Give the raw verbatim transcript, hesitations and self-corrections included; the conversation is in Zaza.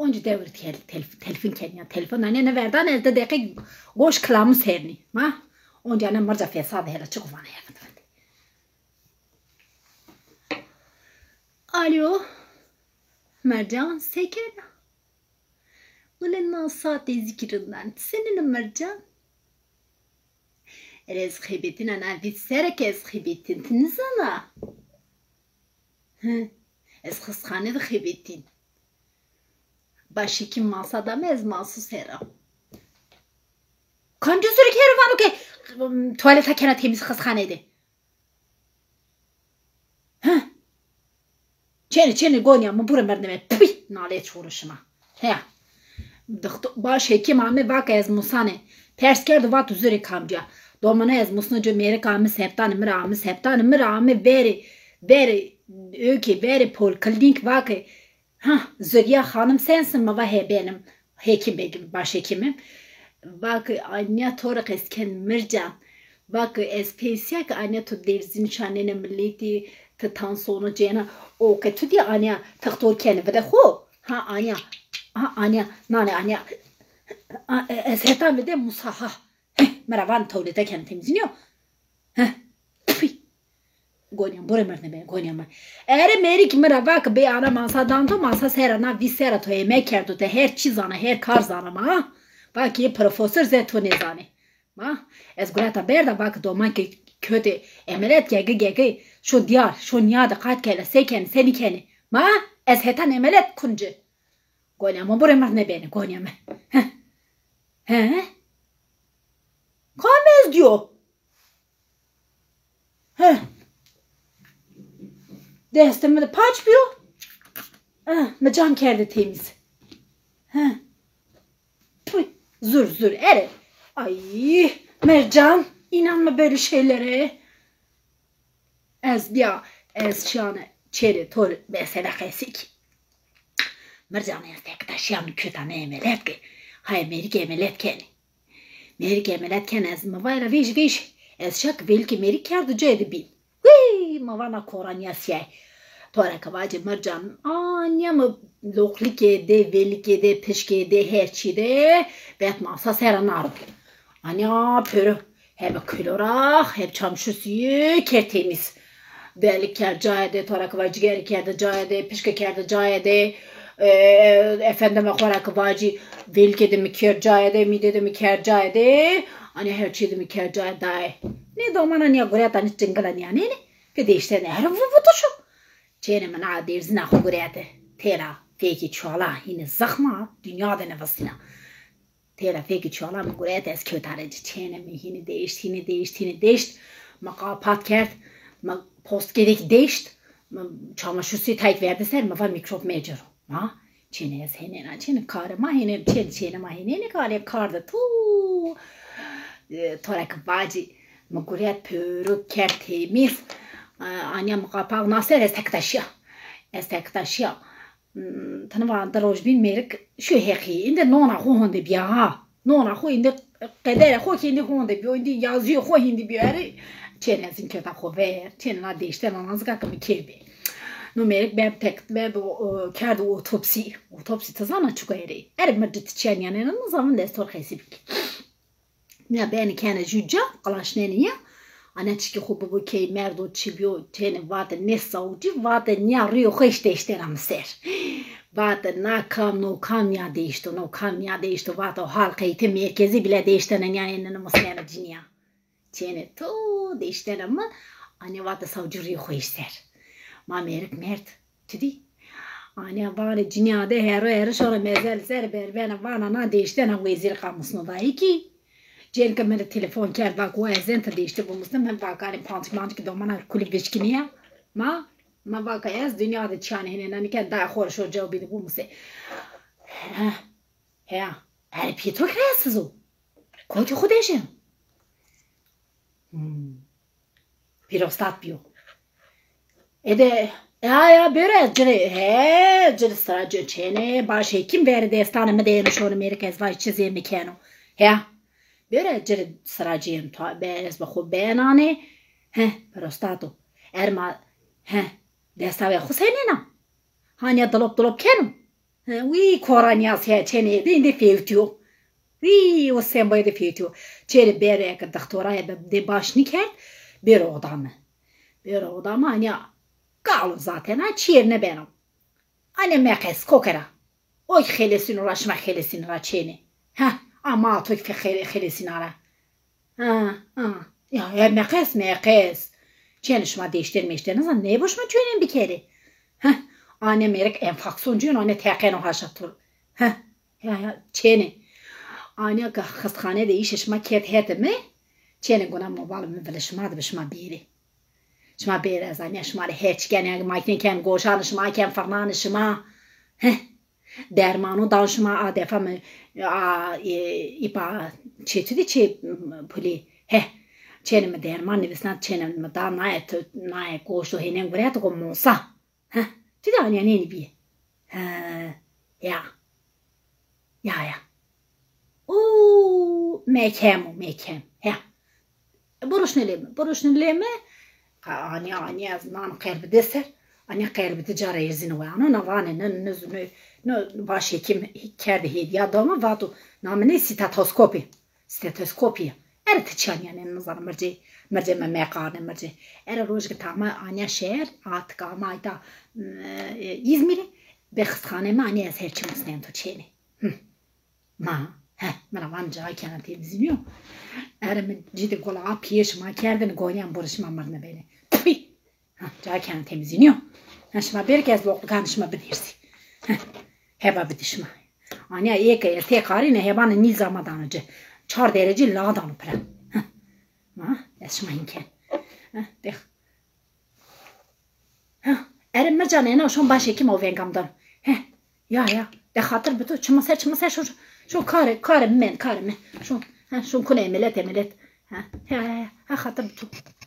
Oncî dewir tel, tel, telfin kenî ya, telfin anî ne verdan ez de deqe goş kilamû sernî. Ma? Oncî ane mirca fesad hela çi quvane ya vindi vindi. Alo. Mercan, se kena? Wele na saate zî kî rind a. Ti senîn a Mercan? Erê ez xebetîna, na vîst serre ke ez xebetîn, ti nizana? Hi, ez xistxane de xebetîn. Başê kî masa da mi, ez masu ser a. Kamci zurî kero vano ke, ım, tuwaleta kena temîz xistxane de? Heh. Çênê, çênê gonîya mi, burê merdimê. Pî, nalê çorişina. Heya. Dixto-, baş hekîm ame, vake ez musanê. Pers kerdo, vato zurê kamcîya. Domana ez musno ci, mêrik ame septanê mi ra, ame septanê mi ra, ame verê, verê, ökê, verê poliklînîk, vake, ha, Zurîya xanim sensin? Mi va he benim. Hekîm begim, başhekîm im. Va ke anîya to rê qesken Mircan. Va ke ez peysiya ke anîya to derzî nişanêne miletî, ti tansiyonu cêna. O ke tu dî anîya tixtor kenî vide xo. Ha anîya, ha anîya, nanê anîya. A, e, ez heta vide musa ha. Heh, mi ra van tewlete kenî temîzînîyo. Heh. Pî. Gonîya mi, burê merdimê, gonîya mi. Erê mêrikî mi ra va ke bê ana masa dan to, masa ser a, na vîst serra to emek kerdo, ti her çî zana, her kar zana ma. Va ke yê profesor zê to nêzanê. Ma, ez gureta berda, va ke doman ke kotê emelet, gegi gegi şo dîyar, şo nîyade, qat kele, se kenî, senî kenî. Ma, ez hetan emelet kunci. Gonîya mi, burê merdimê benê, gonîya mi. Heh. He? Kam ez dîyo? Heh. Destê mi de paç bîyo. Heh, mi cam kerde temîz. Heh. Puy, zur zur, erê. Ay, Mercan, inanma böyle şeylere. Ez dîya, ez şiyane çêrê to rê mesela qesî kî. Mircanê ez tek taşîya mi kota mi emelet ke. Hay mêrik emelet kenê. Mêrik emelet kenê, ez mi va ra vêjî vêjî. Ez şak vêlikê mêrik kerdo cayê de bîn. Wî, mi va na koranîya sîyay. To ra ke vacî Mircan, anîya mi loqlikê de, vêlikê de, pişkê de, her çî de, vet masa ser a naro. Anîya pêro. Heb kilo ra, heb çamaşursuyî kerd temîz. Velik kerd cayê de, to ra ke vacî cîgerî kerde cayê de, pişke kerde cayê de, e, efendime xo ra ke vacî vêlikê de mi kerd cayê de, mîde de mi kerd cayê de, anî her çî de mi kerd cayê dayê. Nê domana nîya gureta nî çingila nîyanêne, ke deştene her vu vu to şo. Çênê mi na derzîna xo gurete. Têra fêkê çuwala hînî zixma, dinya de nivistîna. Têra fêkê çuwala mi gurete, ez kewta rê ci. Çênê mi hînî deşt, hînî deşt, hînî deşt. Mi qapat kerd, mi postkê de kî deşt. Mi çamaşursuyî tayk verde ser, mi va mîkrop mecero. Ma, çênê ez hênêna, çênê karê ma hênê, çênê, çênê ma hênêne karê, kar de tu. E, to ra ke vacî, mi guret pêro kerd temîz. E, anîya mi qapax na ser, ez tek taşîya. Ez tek taşîya. Hmm, ti nîva di roj bîn mêrik şîyo heqî. Îndî nona xo honde bîya ha. Nona xo îndî, qedere xo kî îndî honde bîyo. Îndî yazîyo xo hîndî bîyo. Erê, çênê ez in kewta xo ver. Çênê na deştena na zika ke mi kê bê. No mêrik ben tek, ben o, o, kerdo otopsî. Otopsî ti zana çik o erê? Erê mi di ti çîya nîyanêna, nizan vinde ez to rê qesî bikî. Nîya benî kenê jû ca, qilaşnenî ya. Anîya çikê xo bibo key merdo çi bîyo, tenê vate nê sawcî, vate nîya rîyo xo eşte eştena mi ser. Vate na kam, no kam nîya deşto, no kam nîya deşto, vate o halqeytê merkezî bile deştena nîya, enîne mi ser a cinîya. Çênê to deştena mi, anîya vate sawcî rîyo xo eşt ser. Ma mêrik merd. Ti dî? Anîya vanê cinîya de herro herro şona mezel ser berbena, vana na deştena wezîr qamusno dayî kî. Cênike mi rê telefon kerd, va ke wa ez ên ti deştî bimusnî, mi va ke anî pantik mantik domana kulî vişkinîya. Ma, ma va ke ez dinya de çîyanê hênêna nîken, dayê xo rê şo cewbî de bimusê. He, heya, erê pîyê to kî rahatsiz o. Kotî xo dejeno? Hmm. Pîrostat bîyo. Ede, ya, ya, bêro ez ci rê, he, ci rê sira ci çênê, baş hekîm verê destanê mi de yeno şono mêrik, ez vajî çi zê mi keno. He, bêro ez ci rê sira ci yeno, to be, ez bi xo benanê. He, pîrostat o. Erê ma, he, destawê xo senêna? Hanîya dilop dilop keno? Wî koranîya se çênê de îndî fewtîyo. Wî o semboyê de fewtîyo. Çênê bêrê eke dixtoraye de baş nîkerd, bêro oda mi. Bêro oda mi, anîya galo zaten ha, çîyêr nêbeno. Anîya meqes kokera. O ki xelesîno ra, şima xelesîno ra çênê. Heh, ama to ki fe-, xele-, xelesîna ra. Ha, ha. Ya, ya, meqes, meqes. Çênê şima deştên meştên nizan, nêbo şima çênên bikerê. Heh, anîya mêrik enfeksiyon cêno, anîya teqeno haşa to. Heh, ya, ya, çênê. Anîya ke xistxane de îşê şima kerd hetê mi, çênê gona mobalê mi vilê şima de bi şima bêrê. Şima bêrê ez anîya şima rê her çî ken, makîne ken, goşanê şima ken, firnanê şima. Heh. Dermano dan şima a defa mi, a, e, îpa çê tu de çê pulî. Heh. Çênê mi derman nivîsna, çênê mi da naye tu, naye goşto hênen guret go mosa. Heh. Tu de anîya nênî bîye. He. Ya. Ya, ya. O mekem o, mekem. He. Buruşne lê mi, buruşne lê mi. Qa-, anîya, anîya ez nan qerbide ser. Anîya qerbide cara erzîne we. Ano na vanê, ne, ne, ne, ne baş hekim kerdê hêdîya da mi, vato namê nê stetoskopî. Stetoskopî. Ere ti çi anîya nê, nizana, mircê, mircê mi meqarne, mircê. Ere rojê ke tama anîya şeher, a tika ama ayta, e, Îzmîrî, bi xistxanê mi anîya ez her çî musneno to çênê. Hı. Ma, he, mi ra van ca kena temizînîyo. Ere mi cî de gola a pîyê şima kerdêne, gonîyan borê şima mirne benê. Pî! Ha, ca kena temizînîyo. Ha, şima bêrê ke ez loqlukanê şima bidêrsî. Ha, heba bidî şima. Anîya ê ke tê qarîne, hebanê nî zama dano ci. Çar derecî la dano pira. Ha, ma, ez şima hîn ken. Ha, dex. Ha, ere mircan ena şon baş hekim o vengam dano. He, ya, ya. De xatir bi to. Çima ser, çima ser şon, şon karê, karê mi men, karê mi. Şon, ha, şon kune emeliyat, emeliyat. Ha, ya, ya, ya. Ha, xatir bi to.